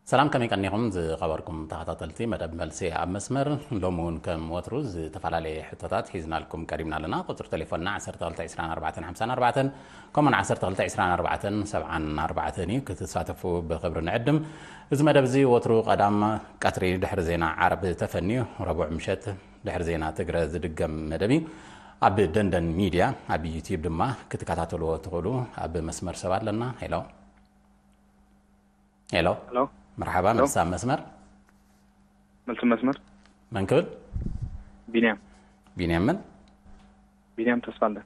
ሰላም፣ ከመይ ቀኒኹም ዝኸበርኩም ተኸታተልቲ መደብ መልሲ ኣብ መስመር? ሎሚ እውን ከም ወትሩ ዝተፈላለየ ሕቶታት ሒዝናልኩም ቀሪብና ኣለና። ቁጽሪ ቴሌፎንና ዓሰርተ ክልተ ዕስራን ኣርባዕተን ሓምሳን ኣርባዕተን፣ ከምኡውን ዓሰርተ ክልተ ዕስራን ኣርባዕተን ሰብዓን ኣርባዕተን እዩ። ክትሳተፉ ብኽብሪ ንዕድም። እዚ መደብ እዚ ወትሩ ቀዳም ቀትሪ ድሕሪ ዜና ዓርቢ ተፈንዩ፣ ረቡዕ ምሸት ድሕሪ ዜና ትግረ ዝድገም መደብ እዩ። ኣብ ደንደን ሚድያ ኣብ ዩቲዩብ ድማ ክትከታተልዎ ትኽእሉ። ኣብ መስመር ሰብ ኣለና። ሄሎ። ሄሎ። ሄሎ። መርሓባ፣ ሄሎ። መልሲ ኣብ መስመር። መልሲ መስመር። መን ክብል? ቢንያም። ቢንያም መን? ቢንያም ተስፋለ።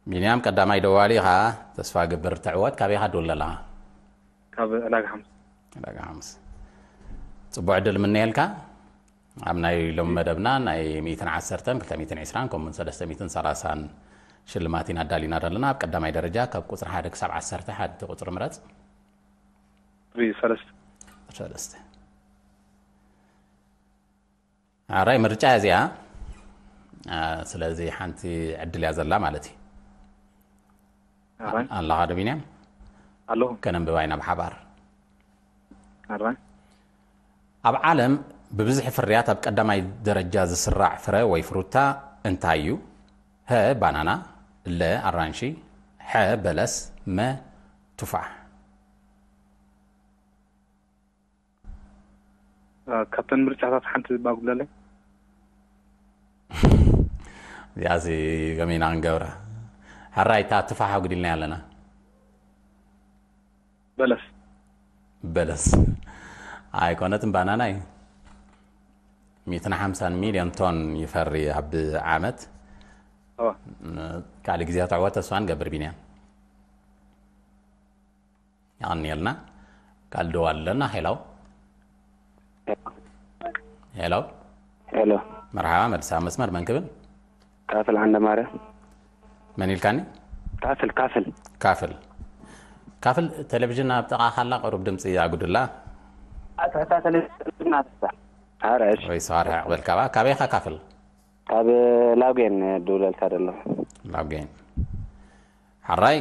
ቢንያም ቀዳማይ ደዋሊ ኢኻ፣ ተስፋ ግብር ትዕወት። ካበይ ኢኻ ትድውል ዘለኻ? ካብ ዕዳጋ ሓሙስ። ዕዳጋ ሓሙስ። ጽቡቕ ዕድል ምነየልካ። ኣብ ናይ ሎሚ መደብና ናይ ሚእትን ዓሰርተን፣ ክልተ ሚእትን ዕስራን፣ ከምኡውን ሰለስተ ሚእትን ሰላሳን ሽልማት ኢና ኣዳሊና ዘለና። ኣብ ቀዳማይ ደረጃ ካብ ቁጽሪ ሓደ ክሳብ ዓሰርተ ሓደ ቁጽሪ ምረጽ። ቁጽሪ ሰለስተ። ሰለስተ። ኣራይ ምርጫ እዚኣ። አ፣ ስለዚ ሓንቲ ዕድል እያ ዘላ ማለት እዩ። ኣራይ። ኣለኻ ዶ ቢንያም? ኣለኹ። ከነንብባ ኢና ብሓባር። ኣራይ። ኣብ ዓለም ብብዝሒ ፍርያት ኣብ ቀዳማይ ደረጃ ዝስራዕ ፍረ ወይ ፍሩታ እንታይ እዩ? ሀ ባናና፣ ለ ኣራንሺ፣ ሐ በለስ፣ መ ቱፋሕ። እ፣ ካብተን ምርጫታት ሓንቲ ባጉለለይ። እዚኣሲ ከመይ ኢና ክንገብራ? ሕራይ እታ ቱፋሕ ኣጉዲልና ኣለና። በለስ። በለስ ኣይኮነትን፣ ባናና እዩ። ሚእትን ሓምሳን ሚልዮን ቶን ይፈሪ ኣብ ዓመት። እዋ። ካልእ ግዜ ተዕወት ተስፋ ንገብር ቢንያም። የቐንየልና። ካልእ ደዋል ኣለና። ሄሎ። ሄሎ። ሄሎ። መርሓባ፣ መልሲ ኣብ መስመር፣ መን ክብል? ካፍል ዓንደ ማርያም። መን ኢልካኒ? ካፍል፣ ካፍል። ካፍል። ካፍል፣ ቴሌቪዥን ኣብ ጥቓኻ ኣላ፣ ቁሩብ ድምፂ ኣጉድላ። ኣትሕታ ቴሌቪዥን ኣትሕታ። ኣረ፣ እሺ። ወይ ሰው ኣርሕቕ በልካ ባ። ካበይ ኢኻ ካፍል? ካብ ላጉየን ድውለልካ ደሎ። ላጉየን። ሓራይ፣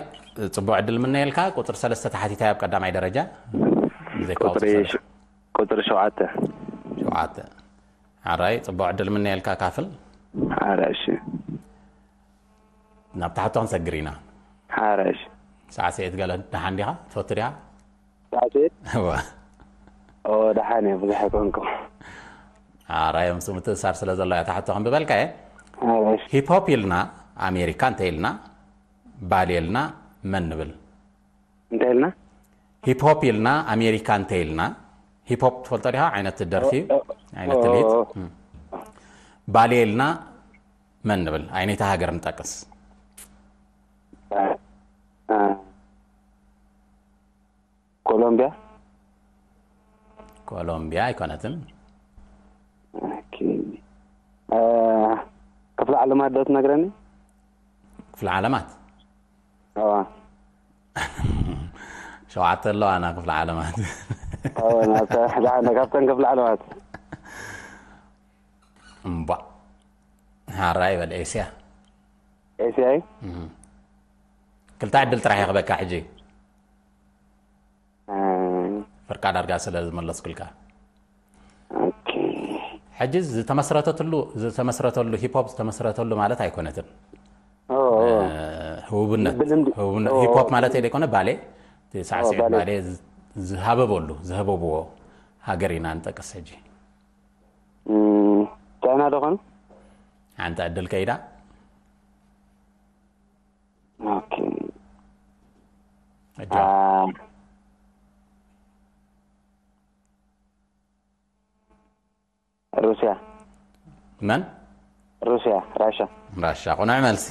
ጽቡቕ ዕድል ምነየልካ። ቁጽሪ ሰለስተ ተሓቲታ ኣብ ቀዳማይ ደረጃ። ብዘይካ ቁጽሪ ቁጽሪ ሰለስተ። ሽ-፣ ቁጽሪ ሸውዓተ። ሸውዓተ። ሓራይ፣ ጽቡቕ ዕድል ምነየልካ ካፍል። ሓራይ፣ እሺ። ናብ ትሓቶ ክንሰግር ኢና። ሓራይ፣ እሺ። ሳዕስዒት ገለ ደሓን ዲኻ? ትፈቱ ዲኻ? ሳዕስዒት? እወ። ኦ፣ ደሓን እየ፣ ብዙሕ ኣይኮንኩ። ሓራይ፣ ምስ ምትእሳር ስለ ዘሎ እያ ትሓቶ። ክንብበልካ እየ። ሓራይ፣ እሺ። ሂፕ ሆፕ ኢልና ኣሜሪካ እንተ ኢልና፣ ባሌ ኢልና መን ንብል? እንታይ ኢልና? ሂፕ ሆፕ ኢልና ኣሜሪካ እንተ ኢልና፣ ሂፕ ሆፕ ትፈልጦ ዲኻ? ዓይነት ደርፊ፣ ኦ፣ ኦ፣ ዓይነት ኦ፣ ትልሂት። ኦ። እም። ባሌ ኢልና መን ንብል? ኣይነታ ሃገር ንጠቅስ። አ፣ አ፣ ኮሎምቢያ? ኮሎምቢያ ኣይኮነትን። ኦኬ። አ፣ ክፍለ ዓለማት ዶ ትነግረኒ? ክፍለ ዓለማት? እዋ። ሸውዓተ ኣለዋ፣ ና ክፍለ ዓለማት። እዋ፣ ናብታ፣ ዳ-፣ ካብተን ክፍለ ዓለማት። እምቧ። ሓራይ በል፣ ኤስያ። ኤስያ እዩ? እም። ክልተ ዕድል ጥራሕ ይኽበካ ሕጂ። እ። ፍርቃ ዳርጋ ስለ ዝመለስኩልካ። ኦኬ። ሕጂ ዝተመስረተትሉ፣ ዝተመስረተሉ፣ ሂፕ ሆፕ ዝተመስረተሉ ማለት ኣይኮነትን። ኦ፣ ኦ። እ፣ ህቡብነት፣ ብልምዲ። ህቡብነት፣ ኦ፣ ሂፕ ሆፕ ኦ። ማለት ዘይኮነ፣ ባሌ፣ እቲ ሳዕስዒት ኦ፣ ባሌ። ባሌ ዝ-፣ ዝሃበበሉ፣ ዝሃበብዎ ሃገር ኢና ንጠቅስ ሕጂ። እም፣ ቻይና ዶ ኾኑ? ሓንቲ ዕድል ከይዳ። ኦኬ። እጃ። አ፣ ሩስያ። መን? ሩስያ፣ ራሻ። ራሻ፣ ቁኑዕ መልሲ።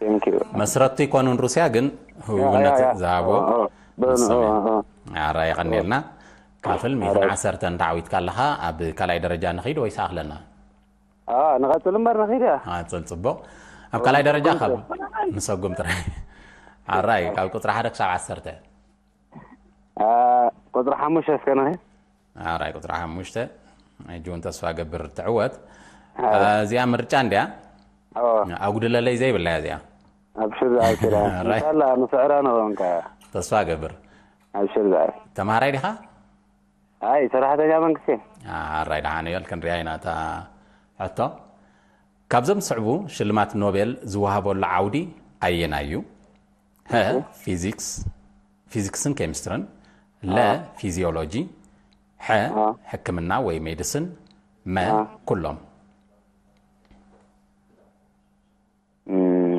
Thank you። መስረቱ ይኮኑን ሩስያ፣ ግን ህቡብነት ያ፣ ያ፣ ያ። ዝሃቦ ኦ፣ ኦ። በ-፣ ንሶም ኦ፣ እዮም። ኦ። ኣራ፣ የቐንየልና። ካፍል፣ ኣራ። ሚእትን ዓሰርተን ተዓዊትካ ኣለኻ። ኣብ ካልኣይ ደረጃ ንኺድ ወይስ ኣኽለና? አ፣ ንቐጽል እምበር ንኺድ እያ። ኣጽል፣ ጽቡቕ። ኣብ ካልኣይ ደረጃ ካብ ንሰጉም ጥራይ። ኣራይ፣ ካብ ቁጽሪ ሓደ ክሳብ ዓሰርተ። አ፣ ቁጽሪ ሓሙሽተ እስከ ንኺድ። ኣራይ፣ ቁጽሪ ሓሙሽተ። ሕጂ እውን ተስፋ ገብር ትዕወት። ኣራይ። አ፣ እዚኣ ምርጫ እንድያ? ኣዎ። ኣጉድለለይ ዘይብላ እያ እዚኣ። ኣብሽር፣ ኣብሽር። ኣራይ። ኢንሻላህ፣ ንስዕራ ንኸውን ከኣ። ተስፋ ገብር። ኣብሽር ዝዓይ። ተምሃራይ ዲኻ? ኣይ ሰራሕተኛ መንግስቲ እየ። ኣራይ ደሓን እዮል ክንሪኣ ኢና እታ ሕቶ። ካብዞም ዝስዕቡ ሽልማት ኖቤል ዝወሃበሉ ዓውዲ ኣየናይ እዩ? ሀ ፊዚክስ፣ ፊዚክስን ኬሚስትርን፣ ለ ፊዚዮሎጂ፣ ሐ ሕክምና ወይ ሜዲስን፣ መ ኩሎም። እም፣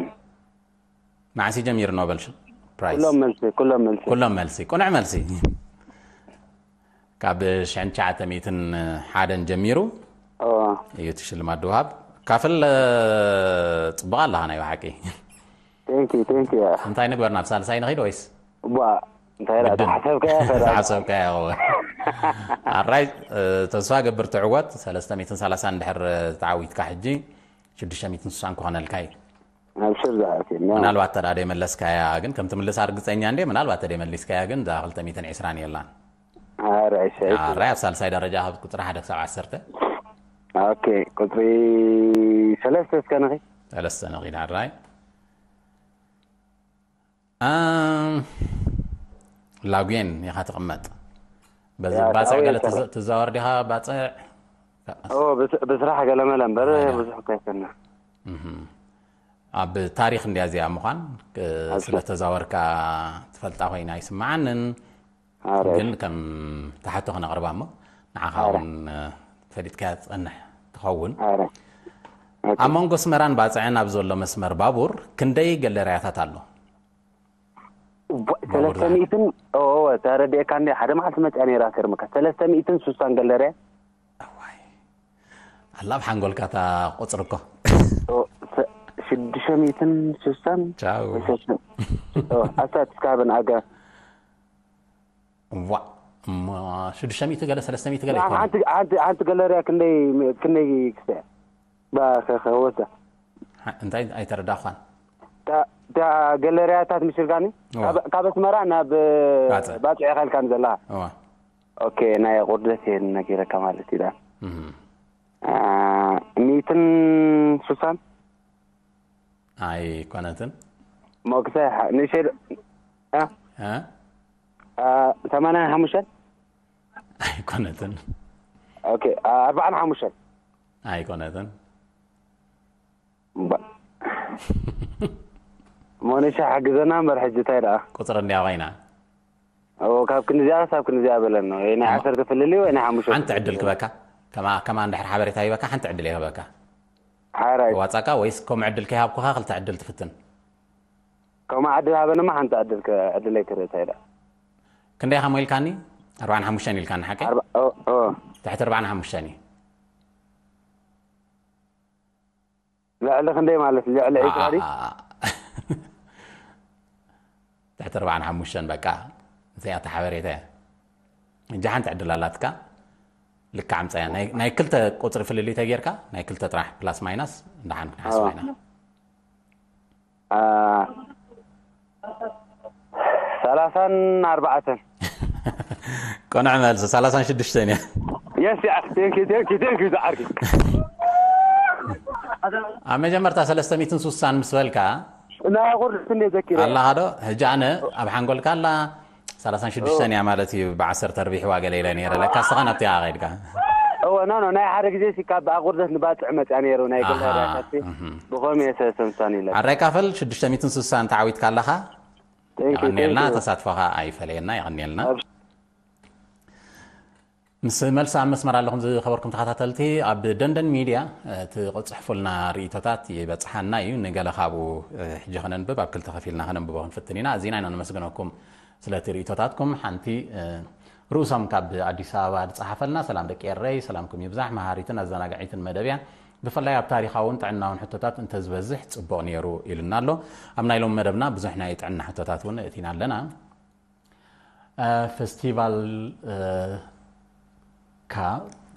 መዓስ እዩ ጀሚሩ ኖበል ሽ- ፕራይዝ? ኩሎም መልሲ ኩሎም መልሲ ኩሎም መልሲ፣ ቁኑዕ መልሲ። ካብ ሽሕን ትሽዓተ ሚእትን ሓደን ጀሚሩ ኦ፣ እዩ እቲ ሽልማት ድውሃብ። ካፍል እ፣ ጽቡቕ ኣለኻ ናይ ብሓቂ። ቴንኪ ቴንኪ። እንታይ ንግበር፣ ናብ ሳልሳይ ንኺድ ወይስ? ቧ እንታይ ዳ ግድን። ተሓሰብካ ፈራ ተሓሰብካ ያው ኣራይ። ተስፋ ገብር ትዕወት። ሰለስተ ሚእትን ሰላሳን እንድሕር ተዓዊትካ ሕጂ ሽዱሽተ ሚእትን ስሳን ክኾነልካ እዩ። ኣብሽር ዝዓይ። ምናልባት ተዳ ደይመለስካያ ግን ከም ትምልስ ኣርግፀኛ እንዴ። ምናልባት ተደይ መሊስካያ ግን እዛ ክልተ ሚእትን ዕስራን የላን። ኣራይ ሸይ ኣራይ ኣብ ሳልሳይ ደረጃ ካብ ቁፅሪ ሓደ ክሳብ ዓሰርተ። ኦኬ፣ ቁፅሪ ሰለስተ እስከ ንኺ። ሰለስተ ንኺድ ኣራይ። ኣም፣ ላጉየን ኢኻ ትቕመጥ። በዚ ያ፣ ባፅዕ ታወየ ገለ ይሰርሕ። ትዘ- ትዛወር ዲኻ ባፅዕ? ኦ፣ ብስ- ብስራሕ ገለመለ እምበር ኣይዳ። ብዙሕ እኮ ኣይኮነ። እህም። ኣብ ታሪኽ እንዲያ እዚኣ ምዃን እ፣ ስለ ተዛወርካ ትፈልጣ ኮይና ኣይስምዓንን። ኣረ ግን ከም ተሓቶ ክነቕርባ እሞ ንዓኻ እውን እ፣ ፈሊጥካያ ትጸንሕ ትኸውን። ኣረ ኣብ መንጎ ኣስመራን ባጽዕን ኣብ ዘሎ መስመር ባቡር ክንደይ ገለርያታት ኣሎ? ሰለስተ ሚእትን ተረዲኤካ እንዲ ሓደ መዓልቲ መፅያ ነይራ ከርምካ ሰለስተ ሚእትን ስሳን ገለርያ። እዋይ፣ ኣላ ኣብ ሓንጎልካ እታ ቁፅሪ እኮ። ሽዱሽተ ሚእትን ስሳን ቻው። ኣሳት እስካብን ኣገ ዋ፣ እሞ ሽዱሽተ ሚእቲ ገለ ሰለስተ ሚእቲ ገለ ይኮነ። ሓንቲ ሓንቲ ሓንቲ ገለርያ ክንደይ ክንደይ ክስተ ባኸኸወሰ እንታይ ኣይተረዳእኳን። እታ ገለርያታት ምሽርጋኒ እዋ። ካብ- ካብ ኣስመራ ናብ ባጽዕ። ባጽዕ ኢኻ ኢልካኒ ዘለኻ። እዋ። ኦኬ፣ ናይ ቁርደት እየ ነጊረካ ማለት እዩ። ዳ እም። ሚትን ሱሳን ኣይኮነትን። ሞክሰ ንሸድ እ? ሰማንያን ሓሙሽተን ኣይኮነትን። ኦኬ፣ ኣርባዓን ሓሙሽተን ኣይኮነትን። እባ። ሞኒሻ ሓግዘና እምበር ሕጂ እንታይ ደኣ? ቁፅሪ እንዲያ ኮይና። ኦ፣ ካብ ክንዚኣ ክሳብ ክንዚኣ በለና። ወይ ናይ ዓሰርተ ፍልልይ ወይ ናይ ሓሙሽተ ሓንቲ ዕድል ክበካ። ከማ ከማ እንድሕር ሓበሬታ ይበካ ሓንቲ ዕድል እየ ክበካ። ሓራይ። ዋጻካ ወይስ ከምኡ ዕድል ከይሃብኩኻ ክልተ ዕድል ትፍትን? ከምኡ ዕድል ሃበንማ ሓንቲ ዕድል ከ- ዕድለይ ክርኢ እንታይ ደኣ? ክንደይ ኢኻ ሞ ኢልካኒ? ኣርባዓን ሓሙሽተን ኢልካኒ ሓቂ? ኣርባ- ኦ፣ ኦ። ትሕቲ ኣርባዓን ሓሙሽተን እዩ። ልዕሊ ክንደይ ማለት? ልዕሊ ዒስራ ድዩ? ትሕቲ ኣርባዓን ሓሙሽተን በቃ። እዚኣ እታ ሓበሬታ እያ። እንጂ ሓንቲ ዕድል ኣላትካ። ልክዕ ኣምጻያ። ናይ ናይ ክልተ ቁጽሪ ፍልልይ ተጌርካ፣ ናይ ክልተ ጥራሕ ፕላስ ማይናስ እንዳሓን ክንሓስባ ኢና። አ፣ ሰላሳን ኣርባዕተን። ቆንዕ መልሲ ሰላሳን ሽዱሽተን እያ። የስ፣ ያ፣ ቴንክ ዩ፣ ቴንክ ዩ፣ ቴንክ ዩ፣ ዝዓርኪ። ኣብ መጀመርታ ሰለስተ ሚእትን ስሳን ምስ በልካ ናይ ቁርስ እንደ ዘኪረ። ኣለኻ ዶ? ሕጂ ኣነ ኣብ ሓንጎልካ ኣላ ሰላሳን ሽዱሽተን እያ ማለት እዩ። ብዓሰርተ ኣርቢሕዋ ገለ ኢለ ነይረ። ለካ እስኻ ናብቲ ኢኻ ከይድካ። እወ፣ ኖ፣ ኖ፣ ናይ ሓደ ግዜ ሲ ካብ ኣቁርደት ንባጽዕ መጽያ ነይሩ፣ ናይ ገለ ኣሃ፣ ዳሳሲ እህ። ብኸመይ የሰሰምሳን ኢለ። ኣራይ ካፈል ሽዱሽተ ሚእትን ስሳን ተዓዊትካ ኣለኻ። ቴንክ ዩ፣ ቴንክ የቐንየልና፣ ዩ። ተሳትፎኻ ኣይፈለየና፣ የቐንየልና። ኣብ- ምስ መልሲ ኣብ መስመር ኣለኹም ዝኸበርኩም ተኸታተልቲ፣ ኣብ ደንደን ሚድያ፣ እ፣ ትጽሕፉልና ርእይቶታት ይበጽሓና እዩ። ንገለ ካብኡ፣ እ፣ ሕጂ ከነንብብ፣ ኣብ ክልተ ከፊልና ከነንብቦ ክንፍትን ኢና። ኣዚና ኢና ነመስግነኩም ስለቲ ርእይቶታትኩም። ሓንቲ፣ እ፣ ርእሶም ካብ ኣዲስ ኣበባ ዝጸሓፈልና፣ ሰላም ደቂ ኤረይ፣ ሰላምኩም ይብዛሕ፣ መሃሪትን ኣዘናጋዒትን መደብ እያ። ብፍላይ ኣብ ታሪኻውን ጥዕናውን ሕቶታት እንተዝበዝሕ ጽቡቕ ነይሩ ኢሉና ኣሎ። ኣብ ናይ ሎሚ መደብና ብዙሕ ናይ ጥዕና ሕቶታት እውን እቲና ኣለና። እ፣ ፌስቲቫል፣ እ፣ ካ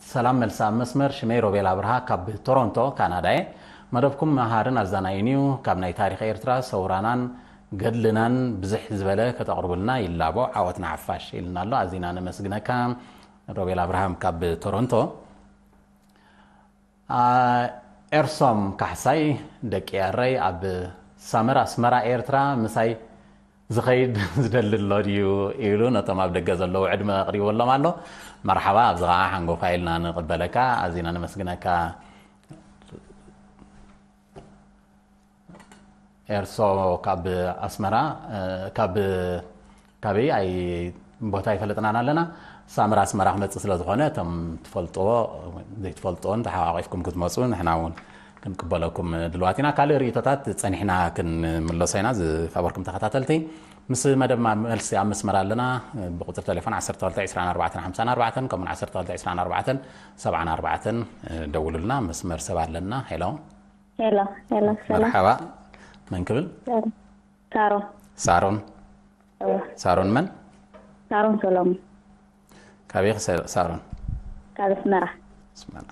ሰላም መልሲ ኣብ መስመር። ሽመይ ሮቤል ኣብርሃ ካብ ቶሮንቶ ካናዳ እየ። መደብኩም መሃርን ኣዛናይን እዩ። ካብ ናይ ታሪኽ ኤርትራ ሰውራናን ገድልናን ብዝሕ ዝበለ ከተቕርቡልና ይላቦ። ዓወት ንሓፋሽ ኢልና ኣሎ። ኣዚና ነመስግነካ ሮቤል ኣብርሃም ካብ ቶሮንቶ። አ፣ ኤርሶም ካሕሳይ ደቂ ኤረይ ኣብ ሳመር ኣስመራ ኤርትራ ምሳይ ዝኸይድ ዝደሊ ኣሎ ድዩ ኢሉ ነቶም ኣብ ደገ ዘለዉ ዕድመ ኣቕሪበሎም ኣሎ። መርሓባ፣ ኣብዚ ኸዓ ሓንጎፋ ኢልና ንቕበለካ፣ ኣዚና ነመስግነካ። ኤርሶ ካብ ኣስመራ፣ እ፣ ካብ፣ ካበይ ኣይ ቦታ ኣይፈለጥናን ኣለና። ሳምራ ኣስመራ ክመጽእ ስለ ዝኾነ፣ እቶም ትፈልጥዎ፣ ዘይትፈልጥዎን ተሓቋቒፍኩም ክትመጹ ንሕና እውን ክንቅበለኩም ድልዋት ኢና። ካልእ ርእይቶታት ጸኒሕና ክንምለሶ ኢና። ዝኸበርኩም ተኸታተልቲ፣ ምስ መደብ ማ-፣ መልሲ ኣብ መስመር ኣለና። ብቁጽሪ ቴሌፎን ዓሰርተ ክልተ ዕስራን ኣርባዕተን ሓምሳን ኣርባዕተን፣ ከምኡውን ዓሰርተ ክልተ ዕስራን ኣርባዕተን ሰብዓን ኣርባዕተን ደውሉልና። መስመር ሰብ ኣለና። ሄሎ። ሄሎ፣ ሄሎ፣ ሰላም። መርሓባ። መን ክብል? ሳሮን። ሳሮን። ሳሮን። እወ። ሳሮን መን? ሳሮን ሰሎሞን። ካበይ ኸ ሳ-፣ ሳሮን? ካብ ኣስመራ። ኣስመራ።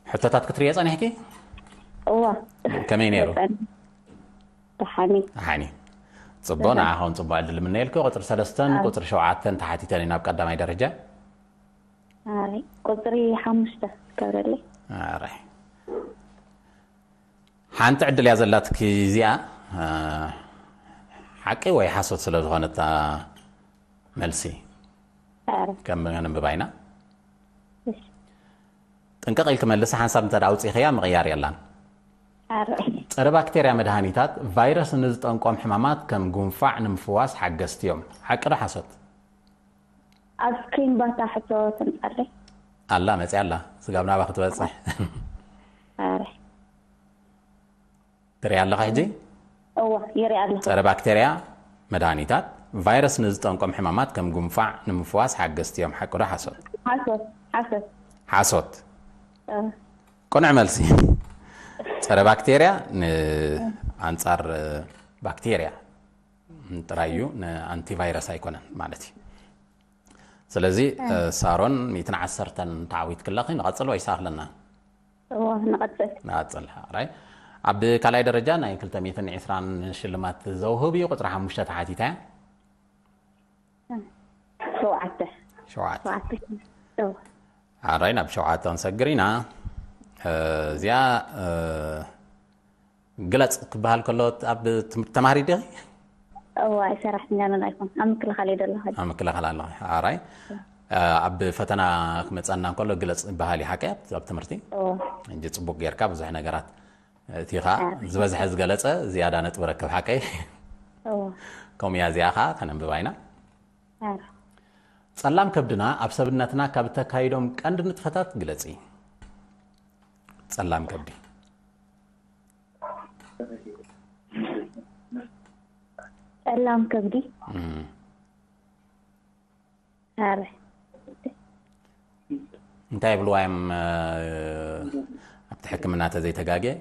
ሕቶታት ክትርእየ ጸኒሕኪ? እወ። ከመይ ነይሩ? ጸን-፣ ደሓኒ። ደሓኒ። ጽቡቕ፣ ሰላም። ንዓኻ እውን ጽቡቕ ዕድል እምነየልኪ። ቁጽሪ ሰለስተን ኣብ ቁጽሪ ሸውዓተን ተሓቲተን እዩ ናብ ቀዳማይ ደረጃ። ኣረ፣ ቁጽሪ ሓሙሽተ ክገብረለይ። ኣረ። ሓንቲ ዕድል እያ ዘላትኪ እዚኣ፣ እ፣ ሓቂ ወይ ሓሶት ስለ ዝኾነት እታ መልሲ። ኣረ። ከም ነንብባ ኢና። እሺ። ጥንቅቕ ኢልኪ መልሲ፣ ሓንሳብ እንተ ደኣ ኣውጺእኽያ ምቕያር የላን። ኣረ። ጸረ ባክቴርያ መድሃኒታት ቫይረስ ንዝጠንቆም ሕማማት ከም ጉንፋዕ ንምፍዋስ ሓገዝቲ እዮም። ሓቂ ዶ ሓሶት? ኣብ ስክሪን ባታ ሕቶ ተምጻለይ። ኣላ፣ መጽያ ኣላ። ስጋብ ናባ ክትበጽሕ። ኣረ። ትርኢ ኣለኻ ሕጂ? እወ፣ ይርኢ ኣለኹ። ጸረ ባክቴርያ መድሃኒታት ቫይረስ ንዝጠንቆም ሕማማት ከም ጉንፋዕ ንምፍዋስ ሓገዝቲ እዮም። ሓቂ ዶ ሓሶት? ሓሶት፣ ሓሶት። ሓሶት። እ። ቅኑዕ መልሲ። ጸረ ባክቴርያ ን-፣ ኣንጻር፣ እ፣ ባክቴርያ ጥራይ እዩ፣ ንኣንቲቫይረስ ኣይኮነን ማለት እዩ። ስለዚ፣ እ። እ፣ ሳሮን ሚእትን ዓሰርተን ተዓዊትኪ ኣለኺ። ንቐጽል ወይስ ኣለና? እወ፣ ንቐጽል። ንቐጽል። ኣራይ። ኣብ ካልኣይ ደረጃ ናይ ክልተ ሚእትን ዕስራን ሽልማት ዘውህብ እዩ። ቁጽሪ ሓሙሽተ ተሓቲታ እያ። ሸውዓተ። ሸውዓተ። ሸውዓተ። እወ። ኣራይ፣ ናብ ሸውዓተ ክንሰግር ኢና። እ፣ እዚኣ፣ እ፣ ግለጽ ክበሃል ከሎ ኣብ ትምህርቲ ተማሃሪ ዲኺ? እወ፣ ኣይ ሰራሕተኛ ነን ኣይኮን። ኣብ ምክልኻል እየ ዘለኹ። ኣብ ምክልኻል ኣለኺ። ኣራይ። እ፣ ኣብ ፈተና ክመጸና እንከሎ ግለጽ ይበሃል እዩ፣ ሓቂ፣ ኣብ፣ ኣብ ትምህርቲ? እወ። እንጂ ጽቡቅ ጌርካ ብዙሕ ነገራት፣ እቲ ኸኣ ኣረ። ዝበዝሐ ዝገለጸ ዝያዳ ነጥቢ ረክብ፣ ሓቀይ? እወ። ከምኡ እያ፣ እዚኣ ኸኣ ከነንብባ ኢና። ኣረ። ጸላም ከብድና ኣብ ሰብነትና ካብ እተካይዶም ቀንዲ ንጥፈታት ግለጺ። ጸላም ከብዲ። ጸላም ከብዲ። እም። ኣረ። እንታይ ይብልዋ እዮም፣ እ፣ ኣብቲ ሕክምና ተዘይተጋግየ?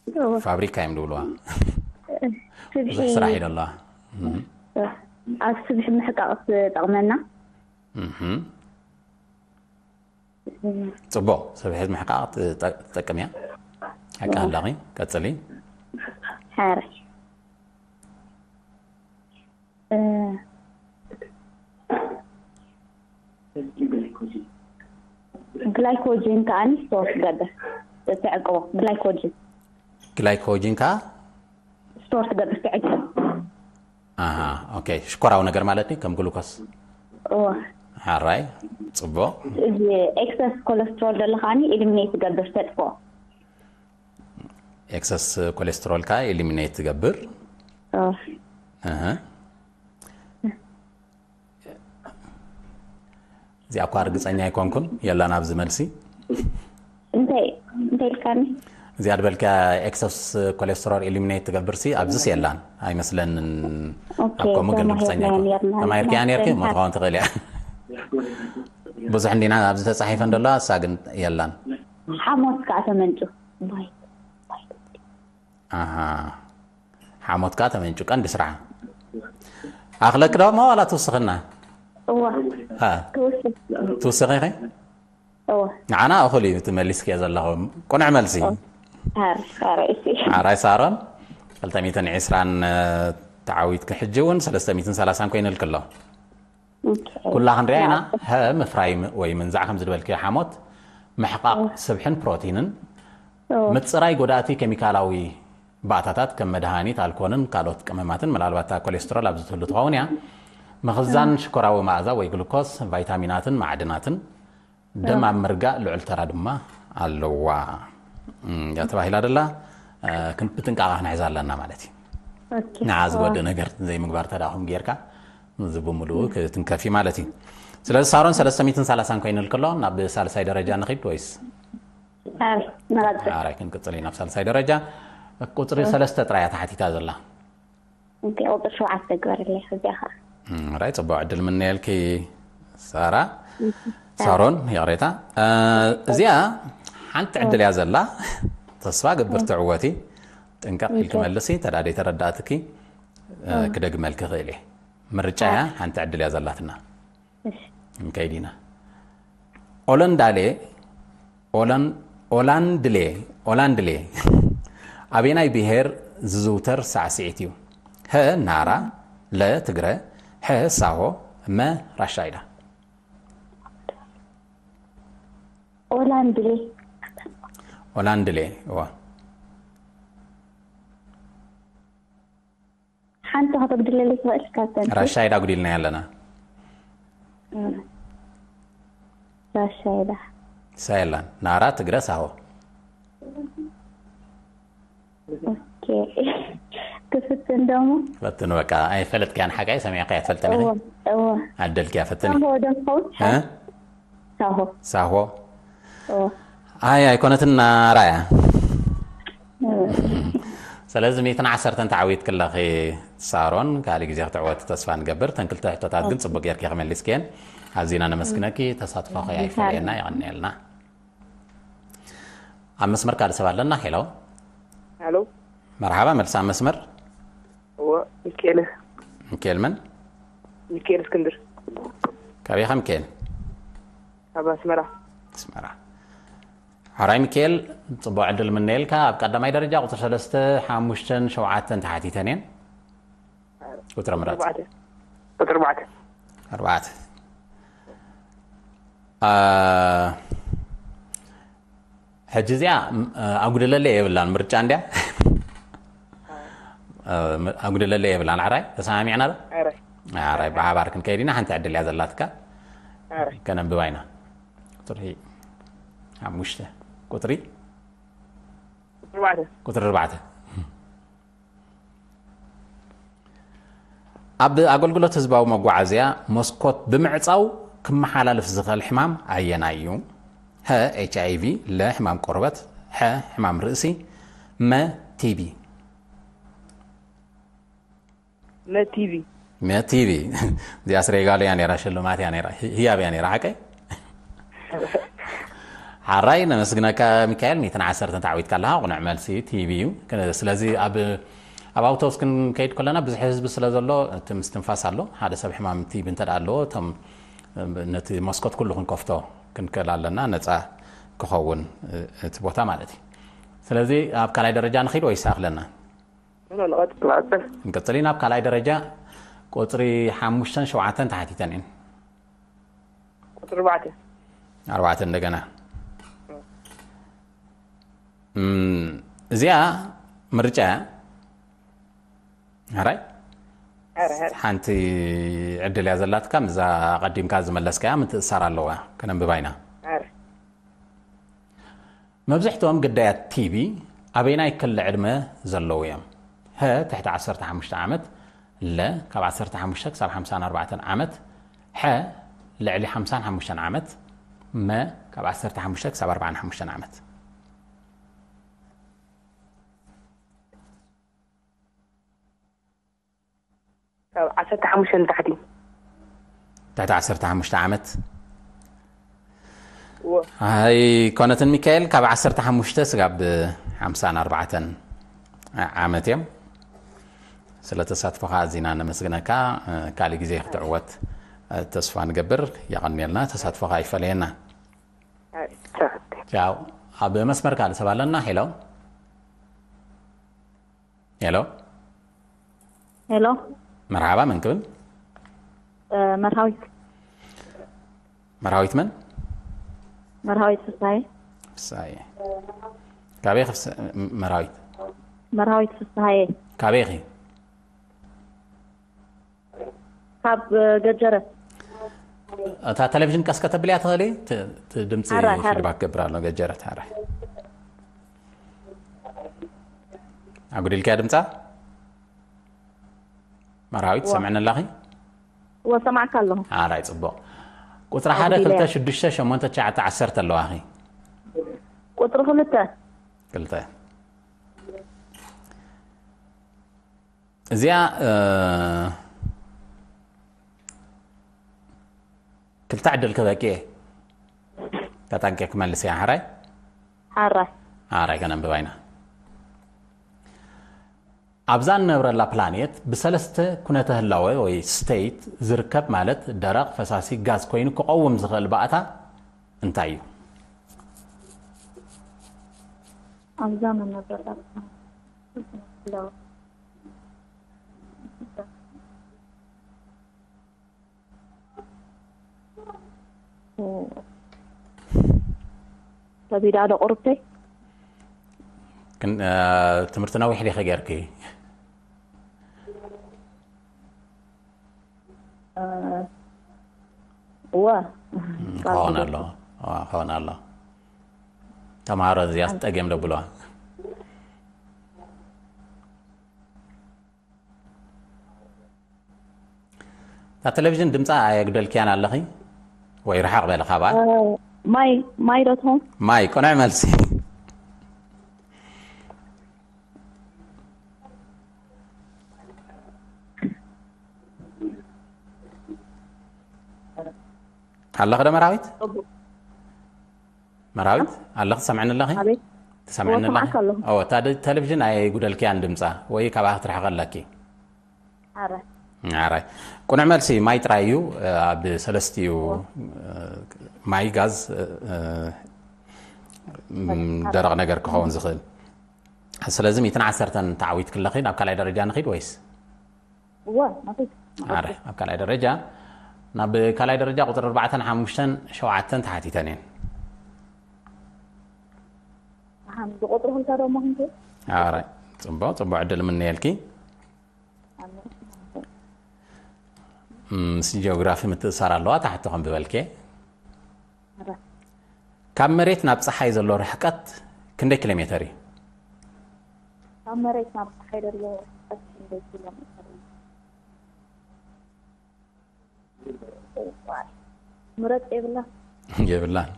እወ። ፋብሪካ እዮም ዝብልዋ። ስብሒ ብዙሕ ስራሕ እዩ ዘለዋ። እም። ኣብ ስብሒ ምሕቃቕ ትጠቕመና። እም። እም። ጽቡቕ፣ ስብሒ ምሕቃቕ ትጠ-፣ ትጠቅም እያ። ሓቂ እወ። ኣለኺ፣ ቀጽሊ። ሓረ። እ፣ ግላይኮጅን ከኣ ስቶር ትገብር፣ ትዕቅቦ። ግላይኮጅን። ግላይኮጅን ከኣ? ስቶር ትገብር፣ ትዕቅብ። ኣሃ፣ ኦኬ። ሽኮራዊ ነገር ማለት እዩ፣ ከም ግሉኮስ? እወ። ሓራይ፣ ጽቡቕ። እዚ ኤክሰስ ኮለስትሮል ዘሎ ከኣ ኢሊሚኔት ትገብር፣ ተጥፍኦ። ኤክሰስ ኮሌስትሮል ከኣ ኢሊሚኔት ትገብር። ኦ። እህ። እዚኣ እኳ ርግጸኛ ኣይኮንኩን፣ የላን ኣብዚ መልሲ። እንታይ፣ እንታይ ኢልካኒ? እዚኣ ዝበልካ ኤክሰስ ኮሌስትሮል ኢሊሚኔት ትገብር ሲ ኣብዚስ የላን ኣይመስለንን። ኦኬ፣ ኣብ ከምኡ ግን ርግጸኛ ተማሂርና ኣይኮን። ነርና። ተማሂርክያ ነርኪ? እሞ ተማሂር- ትኸውን ትኽእል እያ። ብዙሕ እንዲና ኣብዚ ተጻሒፈን ዘለዋ፣ እሳ ግን የላን። ሓሞት ከኣ ተመንጩ። ባይ። ኣሃ። ሓሞት ከኣ ተመንጩ። ቀንዲ ስራሕ። ኣኽለኪ ዶ እሞ ዋላ ትውስኽና? እዋ። ኣ። ትውስኽ። ትውስኺ ኢኺ? እዋ። ንዓና እኹል እዩ እቲ መሊስክዮ ዘለኹ። ቅኑዕ መልሲ። እዋ። ሓር-፣ ሓር፣ እሺ። ሓራይ ሳሮን፣ ክልተ ሚእትን ዕስራን ተዓዊትኪ፣ ሕጂ እውን ሰለስተ ሚእትን ሰላሳን ኮይኑልኪ ኣሎ። ኦኬ። ኩላ ክንሪኣ ኢና። ናው። ሀ ምፍራይ ም-፣ ወይ ምንዛዕ ከም ዝድበልክዮ ሓሞት፣ ምሕቃቕ እዎ። ስብሕን ፕሮቲንን፣ እዎ። ምጽራይ ጎዳእቲ ኬሚካላዊ ባእታታት ከም መድሃኒት፣ ኣልኮልን ካልኦት ቀመማትን፣ ምናልባት እታ ኮሌስትሮል ኣብዚ ትህሉ ትኸውን እያ። ምኽዛን ሽኮራዊ መኣዛ ወይ ግሉኮስ፣ ቫይታሚናትን ማዕድናትን፣ ደም ኣብ ምርጋእ ልዑል ተራ ድማ ኣለዋ። እም፣ እያ ተባሂላ ደላ፣ እ፣ ክን-፣ ብጥንቃቐ ክንሕዛ ኣለና ማለት እዩ። ኦኬ። ንዓ ዝጎድእ ነገር ዘይምግባር ተዳኹም ጌርካ፣ እዚ ብምሉኡ ክትንከፊ ማለት እዩ። ስለዚ ሳሮን ሰለስተ ሚእትን ሰላሳን ኮይኑ ከሎ ናብ ሳልሳይ ደረጃ ንኺድ ወይስ? ኣይ፣ ንቐጽል። ኣራይ ክንቅጽል ኢና ናብ ሳልሳይ ደረጃ። ቁጽሪ ሰለስተ ጥራይ እያ ተሓቲታ ዘላ። ኦኬ፣ ቁጽሪ ሸውዓተ ግበርለይ፣ እዚኣ ኸዓ። እም፣ ራይ ጽቡቕ ዕድል ምነየልኪ ሳራ። እሺ። ሳሮን፣ ይቕሬታ። እ፣ እዚኣ ሓንቲ ዕድል እያ ዘላ። ተስፋ ገብር ትዕወቲ። ጥንቀቕ ኢልኪ ኦኬ። መልሲ፣ እንተ ደኣ ተረዳእትኪ፣ እ፣ እ። ክደግመልኪ ክእል እየ። ምርጫ እያ፣ ሓንቲ ዕድል እያ ዘላትና። እሺ። ንከይድ ኢና። ኦለንዳሌ፣ ኦለን-፣ ኦላንድሌ፣ ኦላንድሌ ኣበየናይ ብሄር ዝዝውተር ሳዕስዒት እዩ? ሀ ናራ፣ ለ ትግረ፣ ሐ ሳሆ፣ መ ራሻይዳ። ኦላንድሌ። ኦላንድሌ፣ እዋ። ሓንቲ ከተጉድለለይ ትኽእል ካብተን? ራሻይዳ ጉዲልና ኣለና። እም። ራሻይዳ። ሳየላን፣ ናራ፣ ትግረ፣ ሳሆ። ኦኬ። ክፍትን ደሞ? ፈትን በቃ፣ ኣይፈለጥክያን ሓቃይ ሰሚዕካያ ትፈልጥን ኢኺ? እወ፣ እወ። ኣደልክያ ፈትኒ። ሳሆ ዶ ትኸውን? እ? ሳሆ። ሳሆ። እወ። ኣይ፣ ኣይኮነትን ናራ እያ። እወ። ስለዚ ሚእትን ዓሰርተን ተዓዊትኪ ኣለኺ ሳሮን፣ ካልእ ግዜ ክትዕወቲ ተስፋ ንገብር። ተን ክልተ ሕቶታት ግን ጽቡቅ ጌርኪ ከመሊስክየን። ኣዚና ነመስግነኪ። ተሳትፎኺ ኣይፈለየና፣ የቐንየልና። ኣብ መስመር ካልእ ሰብ ኣለና። ሄሎ። ሄሎ። መርሓባ፣ መልሲ ኣብ መስመር። እወ፣ ሚካኤል። ሚካኤል መን? ሚካኤል እስክንድር። ካበይ ኢኻ ሚካኤል? ካብ ኣስመራ። ኣስመራ። ሕራይ ሚካኤል፣ ጽቡቕ ዕድል ምነየልካ። ኣብ ቀዳማይ ደረጃ ቁጽሪ ሰለስተ፣ ሓሙሽተን ሸውዓተን ተሓቲተን እየን። ቁጽሪ ምረጽ። ኣርባዕተ። ቁጽሪ ኣርባዕተ። ኣርባዕተ። አ፣ ሕጂ እዚኣ፣ ም-፣ ኣጉድለለይ የብላን፣ ምርጫ እንድያ። እ፣ ም-፣ ኣጉድለለይ የብላን። ዓራይ፣ ተሰማሚዕና ዶ? ዓራይ። ዓራይ፣ ብሓባር ክንከይድ ኢና። ሓንቲ ዕድል እያ ዘላትካ። ዓራይ። ከነንብባ ኢና። ቁጽሪ ሓሙሽተ። ቁጽሪ? ቁጽሪ ኣርባዕተ። ቁጽሪ ኣርባዕተ። ኣብ ኣገልግሎት ህዝባዊ መጓዓዝያ መስኮት ብምዕጻው ክመሓላለፍ ዝኽእል ሕማም ኣየናይ እዩ? ሀ፣ ኤች ኣይ ቪ፣ ለ፣ ሕማም ቆርበት፣ ሐ፣ ሕማም ርእሲ፣ መ፣ ቲ ቢ። መ፣ ቲ ቢ። መ፣ ቲ ቢ። እዚኣ ስረይ ጋሉ እያ ነይራ፣ ሽልማት እያ ነይራ፣ ህ-፣ ህያብ እያ ነይራ፣ ሓቀይ? ሓራይ፣ ነመስግነካ ሚካኤል፣ ሚእትን ዓሰርተን ተዓዊትካ ኣለኻ። ቅኑዕ መልሲ ቲ ቢ እዩ። ክ-፣ ስለዚ ኣብ፣ ኣብ ኣውቶቡስ ክንከይድ ከለና ብዙሕ ህዝቢ ስለ ዘሎ፣ እቲ ምስትንፋስ ኣሎ። ሓደ ሰብ ሕማም ቲ ቢ እንተ ደኣ ኣለዎ፣ እቶም፣ ነቲ መስኮት ኩሉ ክንከፍቶ ክንክእል ኣለና፣ ነጻ ክኸውን፣ እ፣ እቲ ቦታ ማለት እዩ። ስለዚ ኣብ ካልኣይ ደረጃ ንኺድ ወይስ ኣኽለና? ኖ፣ ኖ፣ ንቐጽል፣ ንቐጽል። ክንቅጽል ኢና። ኣብ ካልኣይ ደረጃ ቁጽሪ ሓሙሽተን ሸውዓተን ተሓቲተን እየን። ቁጽሪ ኣርባዕተ። ኣርባዕተ እንደገና። እም፣ እዚኣ ምርጫ እያ። ሕራይ? ሕራይ፣ ሕራይ። ሓንቲ ዕድል እያ ዘላትካ፣ ምስዛ ኣቐዲምካ ዝመለስካያ ምትእስሳር ኣለዋ። ከነንብባ ኢና። ሕራይ። መብዛሕትኦም ግዳያት ቲ ቢ ኣበየናይ ክሊ ዕድመ ዘለዉ እዮም? ሀ፣ ትሕቲ ዓሰርተ ሓሙሽተ ዓመት፣ ለ፣ ካብ ዓሰርተ ሓሙሽተ ክሳብ ሓምሳን ኣርባዕተን ዓመት፣ ሐ፣ ልዕሊ ሓምሳን ሓሙሽተን ዓመት፣ መ፣ ካብ ዓሰርተ ሓሙሽተ ክሳብ ኣርባዓን ሓሙሽተን ዓመት። ካብ ዓሰርተ ሓሙሽተ ንታሕቲ። ትሕቲ ዓሰርተ ሓሙሽተ ዓመት? እወ። ኣይኮነትን ሚካኤል፣ ካብ ዓሰርተ ሓሙሽተ ስጋብ ሓምሳን ኣርባዕተን ዓመት እዮም። ስለ ተሳትፎኻ ኣዚና ነመስግነካ። ካልእ ግዜ ክትዕወት ተስፋ ንገብር። የቐንየልና፣ ተሳትፎኻ ይፈለየና። ኣይ፣ ቻው። ቻው። ኣብ መስመር ካልእ ሰብ ኣለና። ሄሎ። ሄሎ። ሄሎ። መርሓባ፣ መን ክብል? እ፣ መርሃዊት። መርሃዊት መን? መርሃዊት ፍሳይ። ፍሳይ። ካበይ ክፍስ-፣ መርሃዊት? መርሃዊት ፍስሃየ። ካበይ ኢኺ? ካብ ገጀረት። እታ ቴሌቪዥን ቀስ ከተብልያ ትኽእሊ? ት- ት- ድምፂ ሓራይ፣ ሓራይ። ፊድባክ ገብር ኣሎ። ገጀረት ሓራይ። ኣጉዲልክያ ድምፃ? መርሃዊት ትሰምዕኒ ኣለኺ? እወ፣ ሰማዕካ ኣለኹ። ሓራይ፣ ፅቡቕ። ቁፅሪ ሓደ ኣጉዲለያ። ክልተ ሽዱሽተ ሸሞንተ ትሽዓተ ዓሰርተ ኣለዋኺ? ቁፅሪ ክልተ። ክልተ። እዚኣ እ፣ ክልተ ዕድል ክበቂ እየ። ተጠንቂቕ ክመልስ እያ። ሓራይ? ሓራይ። ሓራይ ከነንብባ ኢና። ኣብዛ እንነብረላ ፕላኔት ብሰለስተ ኩነተ ህላወ ወይ ስቴት ዝርከብ ማለት ደረቕ፣ ፈሳሲ፣ ጋዝ ኮይኑ ክቐውም ዝኽእል ባእታ እንታይ እዩ? ኣብዛ መነብረታ ከቢዳ ዶ ቁርብተይ? ክን- እ፣ ትምህርቲ ነዊሕ ዲኺ ጌርኪ? እወ። ክኾን ኣሎ። እዋ፣ ክኾን ኣሎ። ተምሃሮ እዚኣስ ጠጌም ደብልዋ። እታ ቴሌቪዥን ድምፃ ኣየጉደልክያን ኣለኺ ወይ? ርሓቕ በለ ካብኣ። ማይ ማይ ዶ ትኾን? ማይ፣ ቅኑዕ መልሲ። ኣለኺ ዶ መራዊት? መራዊት ኣለኺ? ትሰምዕኒ ኣለኺ? ኣቤት። ትሰምዕኒ ኣለኺ? እሰማዕካ ኣለኹ። እወ፣ እታ ደ- ቴሌቪዥን ኣይጉደልክያን ድምፃ ወይ ካብኣ ክትርሕቂ ኣለኪ። ኣረ ኣራይ፣ ቅኑዕ መልሲ ማይ ጥራይ እዩ። ኣብ ሰለስቲኡ፣ ማይ፣ ጋዝ፣ ደረቕ ነገር ክኸውን ዝኽእል። ስለዚ ሚእትን ዓሰርተን ተዓዊትኪ ኣለኺ። ናብ ካልኣይ ደረጃ ንኺድ ወይስ? እወ፣ ንኺድ። ኣረ፣ ኣብ ካልኣይ ደረጃ፣ ናብ ካልኣይ ደረጃ ቁፅሪ ኣርባዕተን ሓሙሽተን ሸውዓተን ተሓቲተን እየን። ኣሃ፣ ብቁፅሪ ክልተ ደሞ ክንከ? ኣረ፣ ፅቡቅ፣ ፅቡቅ ዕድል ምነየልኪ። ምስ ጂኦግራፊ ምትእሳር ኣለዋ። ታሕቲ ከም ዝበልኬ፣ ካብ መሬት ናብ ፀሓይ ዘሎ ርሕቀት ክንደይ ኪሎ ሜተር እዩ? ካብ መሬት ናብ ፀሓይ ዘሎ ርሕቀት ክንደይ ኪሎ ሜተር እዩ? ምረጥ የብላ። የብላን።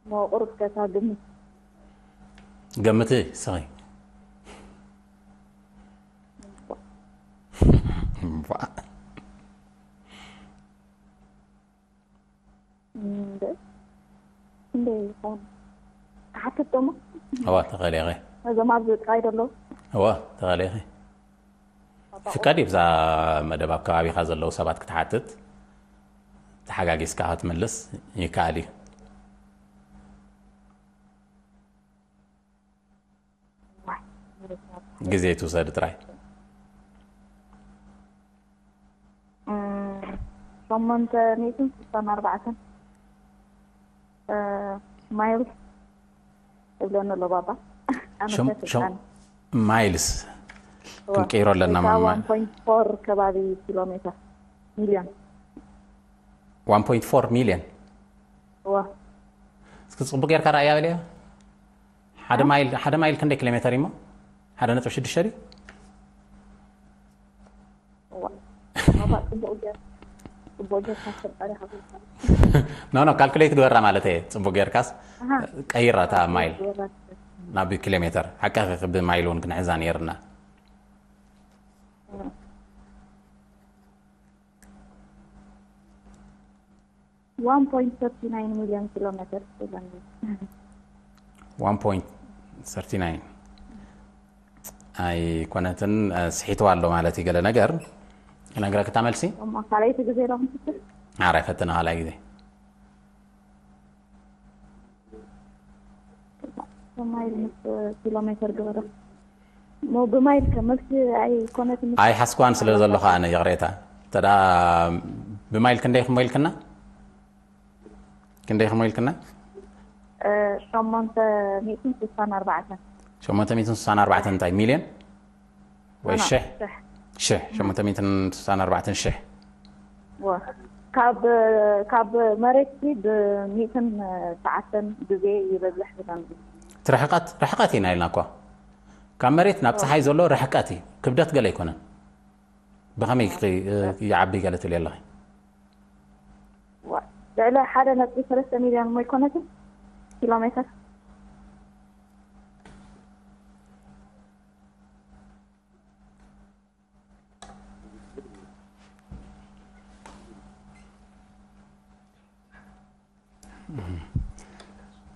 መቁርብ ከታ ግምት። ገምቲ ስኺ። እምቧእ። እንደ እንደ ይኾን። ተሓትት ደሞ? እዋ፣ ተኸሊኺ። ነዞም ኣብዚ ጥራይ ዘለዉ? እዋ፣ ተኸሊኺ። ፍቃድ እዩ ብዛ መደብ ኣብ ከባቢኻ ዘለዉ ሰባት ክትሓትት፣ ተሓጋጊዝካ ክትምልስ ይከኣል እዩ። ግዜ ትውሰድ ጥራይ። ሸሞንተ ሚእትን ስሳን ኣርባዕተን ማይልስ እብለኒ ኣሎ ባባ። ኣመተ ሸም- ሸም- ስልጣን ማይልስ ክንቀይሮ ኣለና። ማማ ዋን ፖይንት ፎር ከባቢ ኪሎ ሜተር ሚልዮን። ዋን ፖይንት ፎር ሚልዮን። እዋ እስኪ ጽቡቅ ጌርካ ራእያ በልያ። ሓደ ማይል፣ ሓደ ማይል ክንደይ ኪሎ ሜተር እሞ? ሓደ ነጥቢ ሽዱሽተ ድዩ? እዋ ባባ ጽቡቅ ጌር ጽቡቅ ጌርካ ስልጣን ይሃብልካ። ኖ ኖ፣ ካልኩሌት ግበራ ማለት እየ። ጽቡቅ ጌርካስ ኣሃ ቀይራ እታ ማይል ግበራ። ናብ ኪሎ ሜተር። ሓቃ ብማይል እውን ክንሕዛ ነይርና። ዋን ፖይንት ሰርቲ ናይን ሚልዮን ኪሎ ሜተር ይብለኒ። ዋን ፖይንት ሰርቲ ናይን ኣይኮነትን፣ ስሒትዋ ኣሎ ማለት እዩ። ገለ ነገር ክነግረክታ መልሲ እሞ ካልኣይቲ ግዜ ዶ ክንፍትን? ዓራይ ፈትና ካልኣይ ግዜ። ማይል ምስ ኪሎ ሜተር ግበረ። ሞ ብማይል ከ መልሲ ኣይኮነትን። ኣይሓስኳን ስለ ዘለኹ ኣነ ይቕሬታ። ተዳ ብማይል ክንደይ ክሞ ኢልክና? ክንደይ ክሞ ኢልክና? ሸሞንተ ሚእትን ስሳን ኣርባዕተን። ሸሞንተ ሚእትን ስሳን ኣርባዕተን እንታይ ሚልዮን ወይ ሽሕ? ሽሕ። ሸሞንተ ሚእትን ስሳን ኣርባዕተን ሽሕ። ካብ ካብ መሬት ብሚእትን ሰዓተን ግዜ ይበዝሕ ዝለን። ርሕቀት ርሕቀት ኢና ኢልና እኳ ካብ መሬት ናብ ፀሓይ ዘሎ ርሕቀት እዩ። ክብደት ገለ ኣይኮነን። ብኸመይ ይዓቢ ገለ ትብል ኣለኺ? ልዕሊ ሓደ ነጥቢ ሰለስተ ሚልዮን እሞ ኣይኮነትን ኪሎ ሜትር።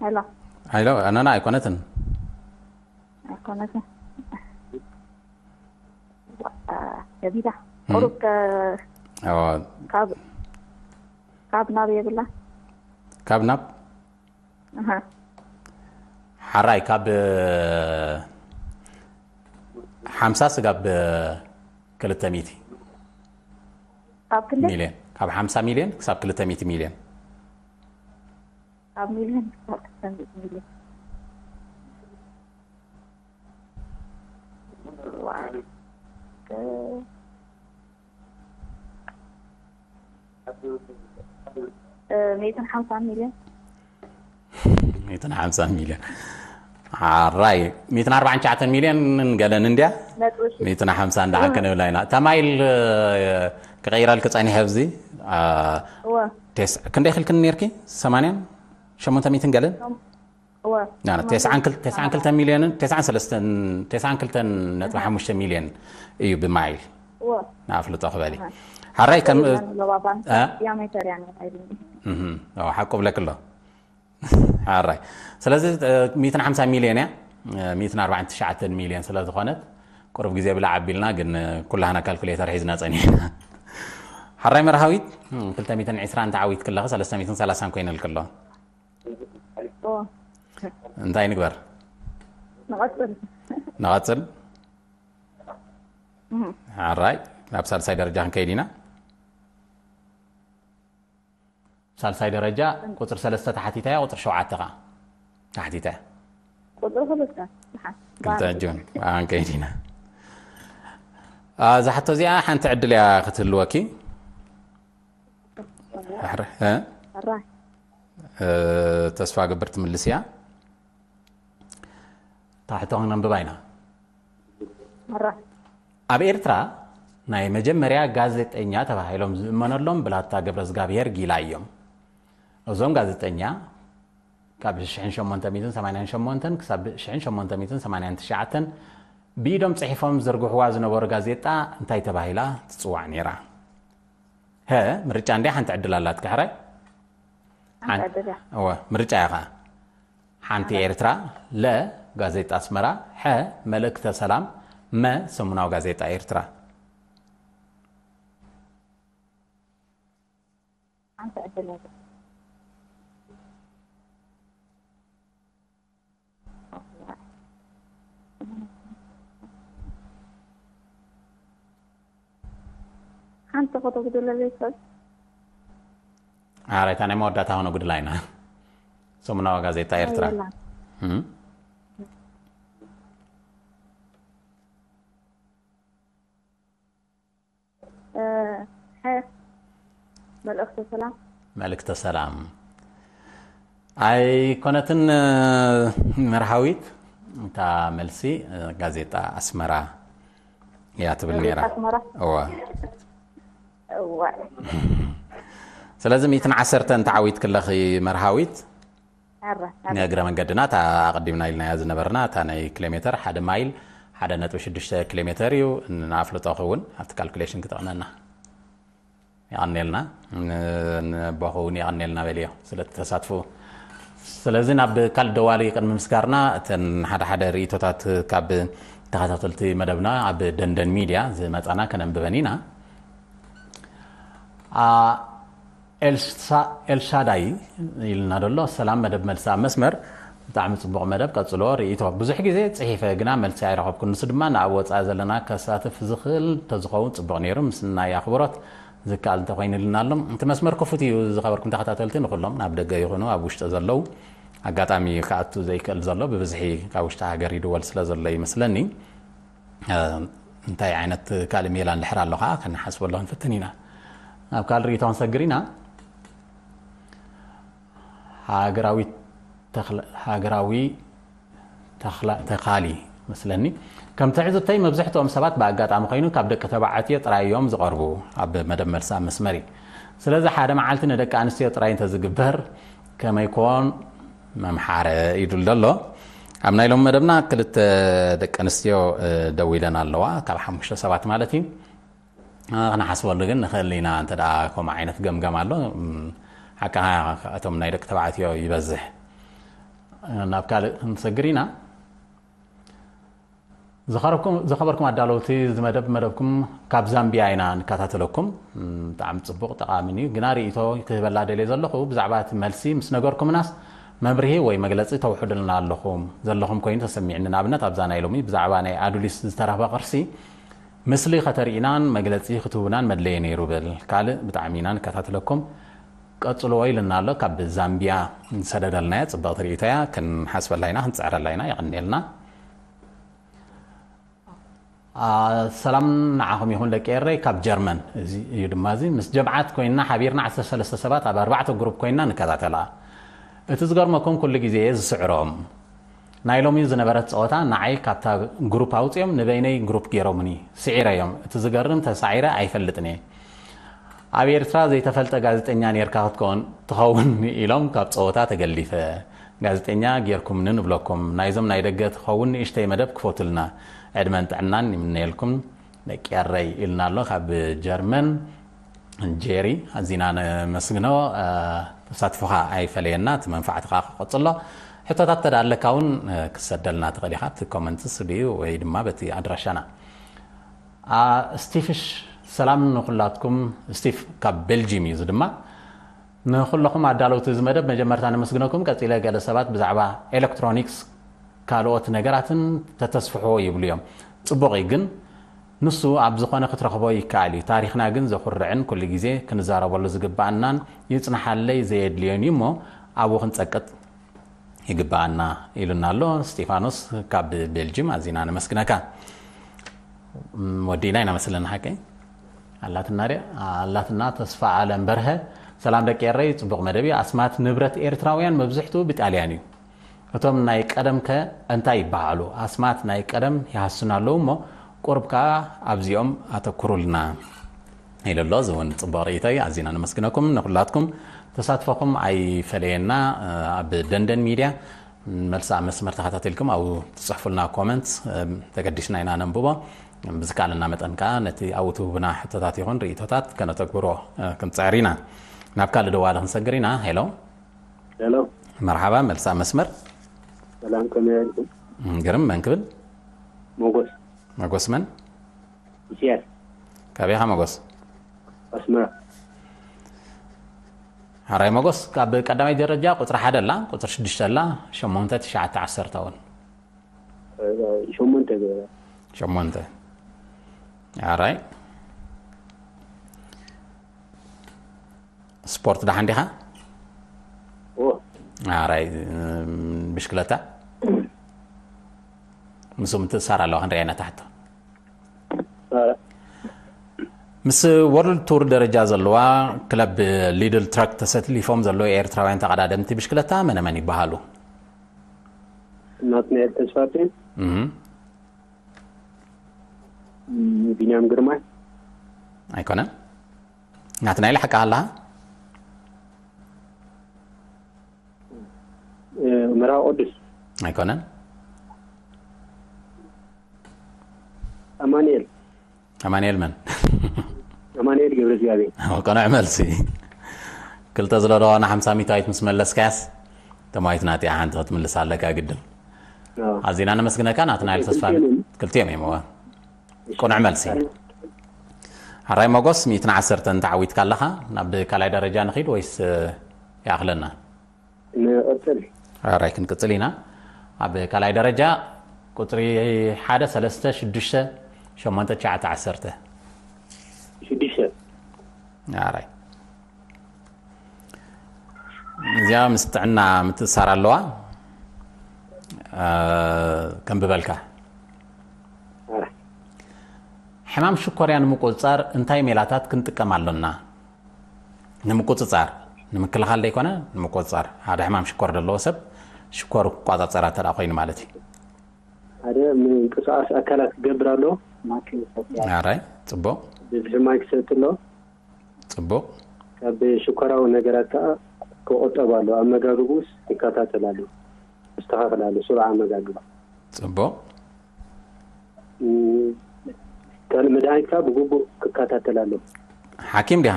ሄሎ። ሄሎ፣ ኣነና ኣይኮነትን። ኣይኮነትን። ከቢዳ። ቁሩብ ከ-፣ ካብ፣ ካብ ናብ የብላ። ካብ ናብ? ሓራይ ካብ ሓምሳ ስጋብ ክልተ ሚእቲ ካብ ክንደይ? ሚልዮን፣ ካብ ሓምሳ ሚልዮን ክሳብ ክልተ ሚእቲ ሚልዮን። ካብ ሚልዮን ክሳብ ክልተ ሚእቲ ሚልዮን። ሚእትን ሓምሳን ሚልዮን። ሚእትን ሓምሳን ሚልዮን። ሓራይ ሚእትን ኣርባዓን ትሽዓተን ሚልዮን ገለን እንድያ። ነጥቢ ሽዱሽተ። ሚእትን ሓምሳን ደሓን ክንብላ ኢና። ተማይል ክቐይረልክ ጸኒሐ ኣብዚ። ክንደይ ክልክን ነርኪ? ሰማንያን ሸሞንተ ሚእትን ገለን? እወ። ና፣ ና፣ ተስዓን ክል-፣ ተስዓን ክልተ ሚልዮንን፣ ተስዓን ሰለስተን፣ ተስዓን ክልተን ነጥቢ ሓሙሽተ ሚልዮን እዩ ብማይል። እወ። ንኣፍልጦ ክበሊ። ሓራይ ከም ሎባባን እ? ዲያሜተር እያ ናይ ሓይሊ። እህ፣ ኦ፣ ሓቁ ብለክ ኣሎ። ሓራይ። ስለዚ፣ እ፣ ሚእትን ሓምሳ ሚልዮን እያ፣ እ፣ ሚእትን ኣርባዓን ትሽዓተን ሚልዮን ስለ ዝኾነት፣ ቁሩብ ግዜ ብላ ዓቢልና፣ ግን፣ እ፣ ኩላህና ካልኩሌተር ሒዝና ጸኒሕና። ሓራይ መርሃዊት፣ እ፣ ክልተ ሚእትን ዕስራን ተዓዊት ክለኸ፣ ሰለስተ ሚእትን ሰላሳን ኮይነልክ ኣሎ። ኦ። እንታይ ንግበር? ንቐጽል። ንቐጽል? እህ። ሓራይ፣ ናብ ሳልሳይ ደረጃ ክንከይድ ኢና። ሳልሳይ ደረጃ ቁጽሪ ሰለስተ ተሓቲታ እያ፣ ቁጽሪ ሸውዓተ ኸኣ ተሓቲታ እያ። ቁጽሪ ክልተ፣ ደሓን። ክልተ ጆን፣ ኣንከይድ ኢና። አ፣ እዛ ሕቶ እዚኣ ሓንቲ ዕድል እያ ክትህልወኪ። ሕረ-፣ እ? ሕራይ። እ፣ ተስፋ ገብር ትምልስ እያ። እታ ሕቶ ክነንብባ ኢና። ሕራይ። ኣብ ኤርትራ ናይ መጀመርያ ጋዜጠኛ ተባሂሎም ዝእመነሎም ብላታ ገብረዝጋብሄር ጊላ እዮም። እዞም ጋዜጠኛ ካብ ሽሕን ሸሞንተ ሚእትን ሰማንያን ሸሞንተን ክሳብ ሽሕን ሸሞንተ ሚእትን ሰማንያን ትሽዓተን ብኢዶም ጽሒፎም ዝዝርግሕዋ ዝነበሩ ጋዜጣ እንታይ ተባሂላ ትጽዋዕ ነይራ? ሀ፣ ምርጫ እንድያ፣ ሓንቲ ዕድል ኣላትኪ ሕራይ። ሓንቲ ሓን-፣ ዕድል እያ። እወ፣ ምርጫ እያ ኸኣ። ሓንቲ ሓንቲ። ኤርትራ፣ ለ፣ ጋዜጣ ኣስመራ፣ ሐ፣ መልእክተ ሰላም፣ መ፣ ሰሙናዊ ጋዜጣ ኤርትራ። ሓንቲ ዕድል እያ። ሓንቲ ከተጉድለለይ ሰብ። ኣረ፣ እታ ናይ መወዳእታ ሆነ ጉድላይና። ሰሙናዊ ጋዜጣ ኤርትራ። ኣየላ። እም? እ፣ ሐ፣ መልእኽተ ሰላም። መልእክተ ሰላም። ኣይኮነትን፣ እ፣ መርሃዊት፣ እታ መልሲ፣ እ፣ ጋዜጣ ኣስመራ እያ ትብል ነይራ። ኣስመራ። እወ። እወ። ስለዚ ሚእትን ዓሰርተን ተዓዊትኪ ኣለኺ መርሃዊት። ኣረ፣ ኣረ። ንእግረ መንገድና እታ ኣቐዲምና ኢልናያ ዝነበርና እታ ናይ ኪሎ ሜተር ሓደ ማይል ሓደ ነጥቢ ሽዱሽተ ኪሎ ሜተር እዩ። ንኣፍልጦኺ እውን ኣብቲ ካልኩሌሽን ክጠቕመና። የቐኔልና። ን-፣ ንኣቦኹ እውን የቐኔልና በልዮ ስለቲ ተሳትፎ። ስለዚ ናብ ካልእ ደዋሊ ቅድሚ ምስጋርና እተን ሓደ ሓደ ርእይቶታት ካብ ተኸታተልቲ መደብና ኣብ ደንደን ሚድያ ዝመጻና ከነንብበን ኢና። ኣ፣ ኤልሳ-፣ ኤልሻዳይ ኢልና ደሎ፣ ሰላም መደብ መልሲ ኣብ መስመር፣ ብጣዕሚ ጽቡቕ መደብ፣ ቀጽሎ። ርእይቶ ብዙሕ ግዜ ጽሒፈ ግና መልሲ ኣይረኸብኩን። ንሱ ድማ ንኣብ ወጻኢ ዘለና ከሳትፍ ዝኽእል እንተዝኸውን ጽቡቕ ነይሩ። ምስ ናይ ኣኽብሮት ዝከኣል እንተኾይኑልና ኣሎ። እቲ መስመር ክፉት እዩ። ዝኸበርኩም ተኸታተልቲ ንኹሎም ኣብ ደገ ይኹኑ ኣብ ውሽጢ ዘለዉ ኣጋጣሚ ክኣቱ ዘይክእል ዘሎ ብብዝሒ ካብ ውሽጢ ሃገር ይድወል ስለ ዘሎ ይመስለኒ። እንታይ ዓይነት ካልእ ሜላ እንድሕር ኣሎ ከዓ ክንሓስበሉ ክንፍትን ኢና። ናብ ካልእ ርእይቶ ክንሰግር ኢና። ሃገራዊ ተኽለ- ሃገራዊ ተኽላ- ተኻሊ መስለኒ። ከም ትዕዝብተይ መብዝሕትኦም ሰባት ብኣጋጣሚ ኮይኑ ካብ ደቂ ተባዕትዮ ጥራይ እዮም ዝቐርቡ ኣብ መደብ መልሲ ኣብ መስመር እዩ። ስለዚ ሓደ መዓልቲ ንደቂ ኣንስትዮ ጥራይ እንተዝግበር ከመይ ኮን መምሓረ ይድል ዘሎ። ኣብ ናይ ሎም መደብና ክልተ ደቂ ኣንስትዮ ደው ኢለን ኣለዋ፣ ካብ ሓሙሽተ ሰባት ማለት እዩ። ክንሓስበሉ ግን ንኽእል ኢና እንተ ከምኡ ዓይነት ገምገም ኣሎ። ሓቂ እቶም ናይ ደቂ ተባዕትዮ ይበዝሕ። ናብ ካልእ ክንሰግር ኢና። ዝኸበርኩም ኣዳለውቲ ዝመደብ መደብኩም ካብ ዛምቢያ ኢና ንከታተለኩም። ብጣዕሚ ፅቡቕ ጠቓሚን እዩ። ግና ርእይቶ ክህበላ ደልየ ዘለኹ ብዛዕባ እቲ መልሲ ምስ ነገርኩምናስ መብርሂ ወይ መግለፂ ተውሕዱልና ኣለኹም ዘለኹም ኮይኑ ተሰሚዕኒ። ንኣብነት ኣብዛ ናይ ሎሚ ብዛዕባ ናይ ኣዱሊስ ዝተረኸበ ቅርሲ ምስሊ ከተርእናን መግለፂ ክትህቡናን መድለየ ነይሩ ብል። ካልእ ብጣዕሚ ኢና ንከታተለኩም ቀፅልዎ ኢልና ኣሎ። ካብ ዛምቢያ ዝሰደደልናያ ፅብቕቲ ርእይቶ እያ። ክንሓስበላ ኢና፣ ክንፅዕረላ ኢና። የቐንየልና። ሰላም ንዓኹም ይኹን ደቂ ኤረይ ካብ ጀርመን። እዚ እዩ ድማ እዚ ምስ ጀምዓት ኮይንና ሓቢርና ዓሰርተ ሰለስተ ሰባት ኣብ ኣርባዕተ ግሩፕ ኮይንና ንከታተላ። እቲ ዝገርመኩም ኩሉ ግዜ እየ ዝስዕሮም። ናይ ሎሚ ዝነበረት ፀወታ ንዓይ ካብታ ግሩፕ ኣውፅኦም ንበይነይ ግሩፕ ገይሮምኒ። ስዒረ እዮም። እቲ ዝገርም ተሳዒረ ኣይፈልጥን እየ። ኣብ ኤርትራ ዘይተፈልጠ ጋዜጠኛ ኔርካ ክትከውን ትኸውን ኢሎም ካብ ፀወታ ተገሊፈ። ጋዜጠኛ ጌርኩምኒ ንብለኩም። ናይዞም ናይ ደገ ትኸውን ንእሽተይ መደብ ክፈቱልና። ዕድመን ጥዕናን ይምነየልኩም ደቂ ኣረይ ኢልና ኣሎ ካብ ጀርመን። ጄሪ ኣዚና ነመስግኖ። ተሳትፎኻ ኣይፈለየና፣ እቲ መንፋዕትኻ ክቐፅሎ። ሕቶታት ተዳ ኣለካ እውን ክሰደልና ትኽእል ኢኻ ኣብቲ ኮመንትስ ድዩ ወይ ድማ በቲ ኣድራሻና። ስቲፍሽ ሰላም ንኩላትኩም። ስቲፍ ካብ ቤልጂም እዩ እዚ ድማ። ንኩለኹም ኣዳለውቲ እዚ መደብ መጀመርታ ነመስግነኩም። ቀጺለ ገለ ሰባት ብዛዕባ ኤሌክትሮኒክስ ካልኦት ነገራትን ተተስፍሕዎ ይብሉ እዮም። ጽቡቕ እዩ፣ ግን ንሱ ኣብ ዝኾነ ክትረኽቦ ይከኣል እዩ። ታሪኽና ግን ዘኹርዕን ኩሉ ግዜ ክንዛረበሉ ዝግባኣናን ይጽንሓለይ ዘየድልዮን እዩ እሞ ኣብኡ ክንጸቅጥ ይግባኣና ኢሉና ኣሎ። ስጢፋኖስ ካብ ቤልጅም ኣዚና ነመስግነካ። ወዲና ኢና መስለና ሓቀይ ኣላትና ደ ኣላትና ተስፋ ኣለም በርሀ። ሰላም ደቂ ኤረይ፣ ጽቡቕ መደብ እዩ። ኣስማት ንብረት ኤርትራውያን መብዝሕትኡ ብጣልያን እዩ። እቶም ናይ ቀደም ከ እንታይ ይበሃሉ? ኣስማት ናይ ቀደም ይሃስኑ ኣለዉ እሞ ቁርብ ከኣ ኣብዚኦም ኣተኩሩልና ኢሉ ኣሎ። እዚ እውን ጽቡቕ ርእይቶ እዩ። ኣዚና ነመስግነኩም ንኹላትኩም። ተሳትፎኹም ኣይፈለየና። ኣብ ደንደን ሚድያ መልሲ ኣብ መስመር ተኸታቲልኩም ኣብኡ ትጽሕፉልና ኮመንት ተገዲስና ኢና ነንብቦ። ብዝከኣለና መጠን ከኣ ነቲ ኣብኡ ትህቡና ሕቶታት ይኹን ርእይቶታት ከነተግብሮ ክንጽዕር ኢና። ናብ ካልእ ደዋሊ ክንሰግር ኢና። ሄሎ። ሄሎ። መርሓባ፣ መልሲ ኣብ መስመር። ሰላም፣ ከመይ ኣልኩም? ግርም፣ መን ክብል? ሞጎስ። መጎስ መን? ኢሳያስ። ካበይ ኢኻ መጎስ? ኣስመራ። ሓራይ መጎስ፣ ካብ ቀዳማይ ደረጃ ቁጽሪ ሓደ ኣላ፣ ቁጽሪ ሽዱሽተ ኣላ፣ ሸሞንተ፣ ትሽዓተ፣ ዓሰርተ እውን። እ፣ ሸሞንተ ገይረ። ሸሞንተ። ሓራይ። ስፖርት ደሓን ዲኻ? ኦ። ሓራይ፣ እም፣ ብሽክለታ? ምስ ምትእሳር ኣለዋ፣ ክንሪኣና ታሕቶ። እ። ምስ ወርልድ ቱር ደረጃ ዘለዋ ክለብ ሊድል ትራክ ተሰሊፎም ዘለዉ ኤርትራውያን ተቐዳደምቲ ብሽክለታ መነ መን ይበሃሉ? ናትናኤል ተስፋጽዮን። እም። እም፣ ቢንያም ግርማይ። ኣይኮነን። ናትናኤል ሓቂ ኣለኻ? እ፣ መርሃዊ ቅዱስ። ኣይኮነን። ኣማኑኤል። ኣማኑኤል መን? ኣማኑኤል ገብረ እግዚኣብሔር። ቅኑዕ መልሲ። ክልተ ዝለለዋ ንሓምሳ ሚእታዊት ምስ መለስካያስ፣ ተማዊት ናቲኣ ሓንቲ ክትምልስ ኣለካ ግድን። ኣዎ። ኣዚና ነመስግነካ፣ ናትናኤል ተስፋ። ክልቲኦም እዮም። ክልቲኦም እዮም፣ እዋ። ቅኑዕ መልሲ። ሓራይ ሞጎስ፣ ሚእትን ዓሰርተን ተዓዊትካ ኣለኻ። ናብ ካልኣይ ደረጃ ንኺድ ወይስ፣ እ፣ ይኣኽለና? ንቐጽል። ሓራይ ክንቅጽል ኢና። ኣብ ካልኣይ ደረጃ ቁጽሪ ሓደ፣ ሰለስተ፣ ሽዱሽተ፣ ሸሞንተ፣ ትሽዓተ፣ ዓሰርተ። ሽዱሽተ። ሓራይ። እዚኣ ምስ ጥዕና ምትእሳር ኣለዋ። እ፣ ከንብበልካ። ሕማም ሽኮርያ ንምቁጽጻር እንታይ ሜላታት ክንጥቀም ኣሎና? ንምቁጽጻር፣ ንምክልኻል ደይኮነ፣ ንምቁጽጻር። ሓደ ሕማም ሽኮር ዘለዎ ሰብ ሽኮር ክቋጻጸር እንተ ደኣ ኮይኑ ማለት እዩ። ሓደ ምንቅስቓስ ኣካላት ክገብር ኣሎ። ማይ ክሰቲ ኣሎ። ኣራይ፣ ጽቡቕ። ብዝሒ ማይ ክሰቲ ኣሎ። ጽቡቕ። ካብ ሽኮራዊ ነገራት ከኣ ክቑጠብ ኣሎ። ኣመጋግብኡስ ክከታተል ኣሎ። ክስተኻኸል ኣሎ። ስሩዕ ኣመጋግባ። ጽቡቕ። እም፣ ካልእ መድሃኒት ከኣ ብግቡእ ክከታተል ኣሎ። ሓኪም ዲኻ?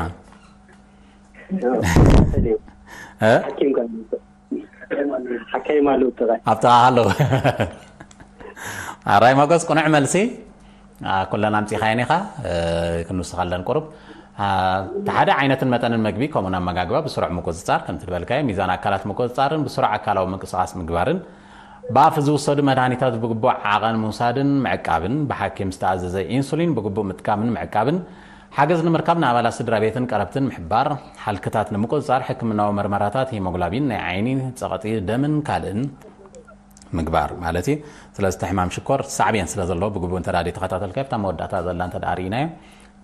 ኣዎ፣ ክከታተል እዩ። እ? ሓኪም ከኣ ሓካይም ኣለዉ ጥቓይ። ኣብ ጥቓኻ ኣለዉ። ኣራይ መጎስ፣ ቅኑዕ መልሲ። ኣ፣ ኩለን ኣምጺኻየን ኢኻ፣ እ፣ ክንውስኻለን ቁሩብ። ኣ፣ እቲ ሓደ ዓይነትን መጠንን መግቢ፣ ከምኡውን ኣመጋግባ ብስሩዕ ምቁጽጻር፣ ከምቲ ዝበልካዮ፣ ሚዛን ኣካላት ምቁጽጻርን ብስሩዕ ኣካላዊ ምንቅስቓስ ምግባርን፣ ብኣፍ ዝውሰዱ መድሃኒታት ብግቡእ ዓቐን ምውሳድን ምዕቃብን፣ ብሓኪም ዝተኣዘዘ ኢንሱሊን ብግቡእ ምጥቃምን ምዕቃብን፣ ሓገዝ ንምርካብ ንኣባላት ስድራ ቤትን ቀረብትን ምሕባር፣ ሃልክታት ንምቁጽጻር ሕክምናዊ መርመራታት ሂሞግላቢን፣ ናይ ዓይኒ፣ ጸቕጢ ደምን ካልእን ምግባር ማለት እዩ። ስለዚ እቲ ሕማም ሽኮር ሳዕቤን ስለ ዘለዎ ብግቡእ እንተ ደኣ ተኸታተልካዮ፣ ኣብታ መወዳእታ ዘላ እንተ ደኣ ርኢናዮ፣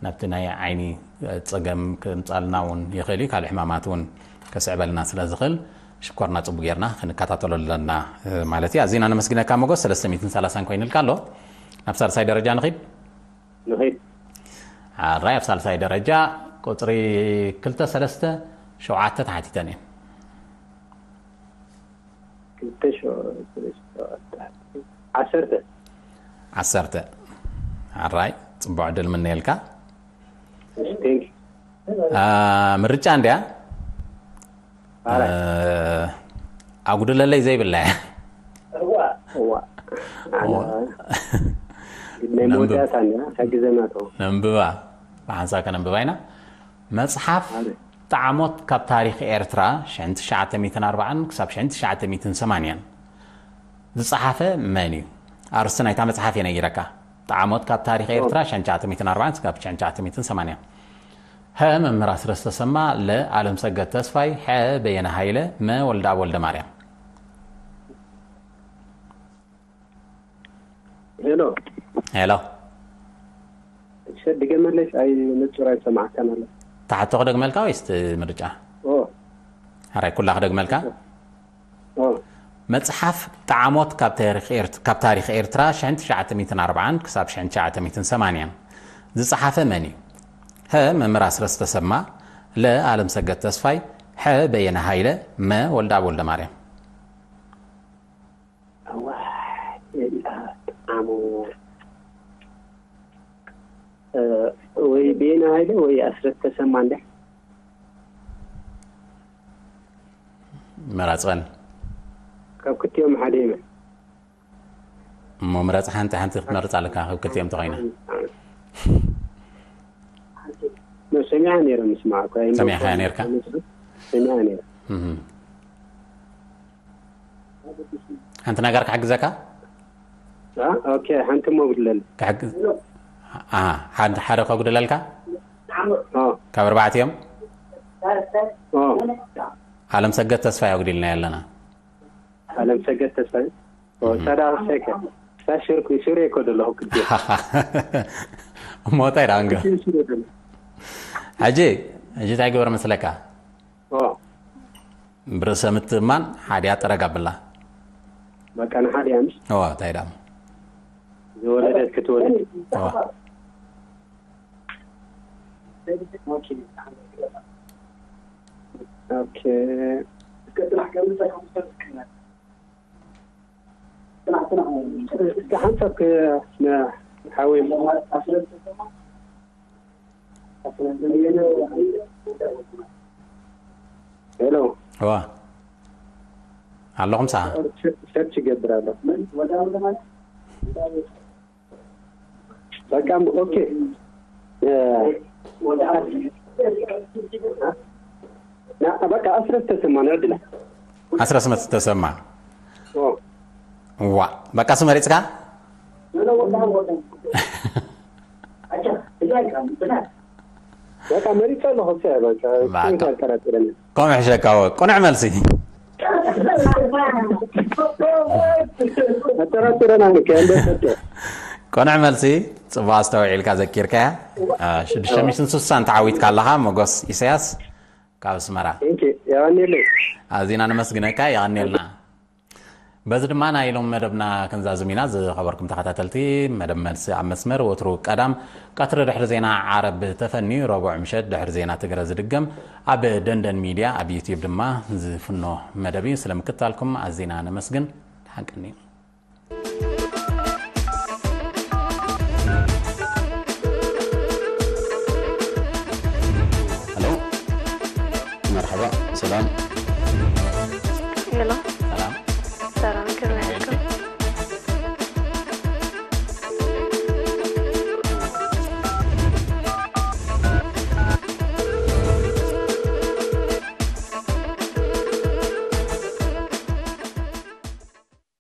ናብቲ ናይ ዓይኒ ጸገም ክምጻልና እውን ይኽእል እዩ። ካልእ ሕማማት እውን ከስዕበልና ስለ ዝኽእል ሽኮርና ጽቡቅ ጌርና ክንከታተሎ ኣለና፣ እ፣ ማለት እዩ። ኣዚና ነመስግነካ ሞጎስ፣ ሰለስተ ሚእትን ሰላሳን ኮይኑልካ ኣሎ። ናብ ሳልሳይ ደረጃ ንኺድ። ንኺድ። ኣራይ ኣብ ሳልሳይ ደረጃ ቁጽሪ ክልተ፣ ሰለስተ፣ ሸውዓተ ተሓቲተን እየን። ክልተ፣ ሸውዓተ፣ ዓሰርተ። ዓሰርተ። ኣራይ ጽቡቅ ዕድል ምነየልካ። እሺ፣ ቴንክ ዩ። አ፣ ምርጫ እንድያ። ኣረ። እ፣ ኣጉድለለይ ዘይብላ እያ። እዋ። እዋ። ኣነ እዋ። ግድ ናይ ነንብብ። መወዳእታ እንድያ፣ ሕግዘና ተው። ነንብባ። ብሓንሳብ ከነንብባ ኢና። መጽሓፍ ኣረ። ጣዕሞት ካብ ታሪኽ ኤርትራ ሽሕን ትሽዓተ ሚእትን ኣርባዓን ክሳብ ሽሕን ትሽዓተ ሚእትን ሰማንያን ዝጸሓፈ መን እዩ? ኣርእስቲ ናይታ መጽሓፍ እየ ነጊረካ። ጣዕሞት ካብ ታሪኽ ኤርትራ ሽሕን ትሽዓተ ሚእትን ኣርባዓን ክሳብ ሽሕን ትሽዓተ ሚእትን ሰማንያን። ሀ፣ መምህር ኣስረስ ተሰማ፣ ለ፣ ኣለምሰገድ ተስፋይ፣ ሐ፣ በየነ ሃይለ፣ መ፣ ወልደኣብ ወልደማርያም። ሄሎ። ሄሎ። እሺ፣ ድገመለይ፣ ኣይ፣ ንጹር ኣይሰማዕካን ኣሎ። ተሓቶ ክደግመልካ ወይስ እቲ ምርጫ? ኦ። ኣራይ፣ ኩላ ክደግመልካ? ኦ። መጽሓፍ ጣዕሞት ካብ ታሪኽ ኤርት-፣ ካብ ታሪኽ ኤርትራ ሽሕን ትሽዓተ ሚእትን ኣርባዓን ክሳብ ሽሕን ትሽዓተ ሚእትን ሰማንያን ዝጸሓፈ መን እዩ? ሀ፣ መምህር ኣስረስ ተሰማ፣ ለ፣ ኣለምሰገድ ተስፋይ፣ ሐ፣ በየነ ሃይለ፣ መ፣ ወልደኣብ ወልደማርያም። ኣዋይ፣ የኢኣ ጣዕሙ። እ፣ ወይ በየነ ሃይለ ወይ ኣስረስ ተሰማ እንድያ። መራጽ በል። ካብ ክልቲኦም ሓደ ይመ-። እሞ ምረጽ፣ ሓንቲ ሓንቲ ክትመርጽ ኣለካ፣ ካብ ክልቲኦም ተኾይና። ሰሚዓ ነይረ፣ ምስማዕ እኮ ኣይነበርኩን። ሰሚዕካያ ነይርካ? ሰሚዓ ነይረ። እህ። ሓንቲ ነገር ክሕግዘካ? አ? ኦኬ፣ ሓንቲ እሞ ጉድለል። ክሕግዝ-፣ አ፣ ሓድ-፣ ሓደ ከጉድለልካ? ኦ። ካብ ኣርባዕቲኦም? ኦ። ኣለምሰገድ ተስፋይ ኣጉዲልና ኣለና። ኣለምሰገድ ተስፋይ? ኦ፣ እህ። ሳዳ ሰከ። ሳሽር ኩ-፣ ሽሬ እኮ ደለኹ ክልቲኦም። እሞ እንታይ ደኣ እንገ? ክልቲኦም ሽሬ ደለኹ። ሕጂ፣ ሕጂ እንታይ ግበር መስለካ? ኦ። ብርእሰ ምትእምማን ሓዲኣ ጠረግ ኣብላ። በቃ ንሓዲኣ ምሽ? እዋ፣ እንታይ ደኣ? ዝወለደት ክትወልድ። እዋ። ኦኬ። እስከ ሓንሳብ ከ-፣ ነ-፣ ሓወይ። ሄሎ። እዋ። ኣለኹም ሰዓ። ሰርች ይገብር ኣሎ። በቃ፣ ኦኬ። እ፣ ና፣ በቃ፣ ኣስረስ ተሰማ ነው ዕድላ። ኣስረስ መስ ተሰማ። ኦ። ዋ፣ በቃ፣ እሱ መሪጽካ? በቃ መሪጸ ኣለኹ። እሱ በቃ በቃ። ኣጠራጥረን ከምኡ ይሕሸካ። ቅኑዕ መልሲ። ኣጠራጥረን ኣንከ እንደ ሰደ ቅኑዕ መልሲ። ጽቡቕ ኣስተውዒልካ ዘኪርካያ። ሽዱሽተ ሚእትን ስሳን ተዓዊትካ ኣለኻ። መጎስ ኢሳያስ ካብ ኣስመራ። እንኪ ያዋኒለይ ኣዚና ነመስግነካ። የቐንየልና። በዚ ድማ ናይ ሎም መደብና ክንዛዝም ኢና። ዝኸበርኩም ተኸታተልቲ፣ መደብ መልሲ ኣብ መስመር ወትሩ ቀዳም ቀትሪ ድሕሪ ዜና ዓረብ ተፈንዩ ረቡዕ ምሸት ድሕሪ ዜና ትግረ ዝድገም ኣብ ደንደን ሚድያ ኣብ ዩትዩብ ድማ ዝፍኖ መደብ እዩ። ስለ ምክትታልኩም ኣዚና ነመስግን። ደሓን ቀንዩ። ሄሎ፣ መርሓባ፣ ሰላም። ሄሎ፣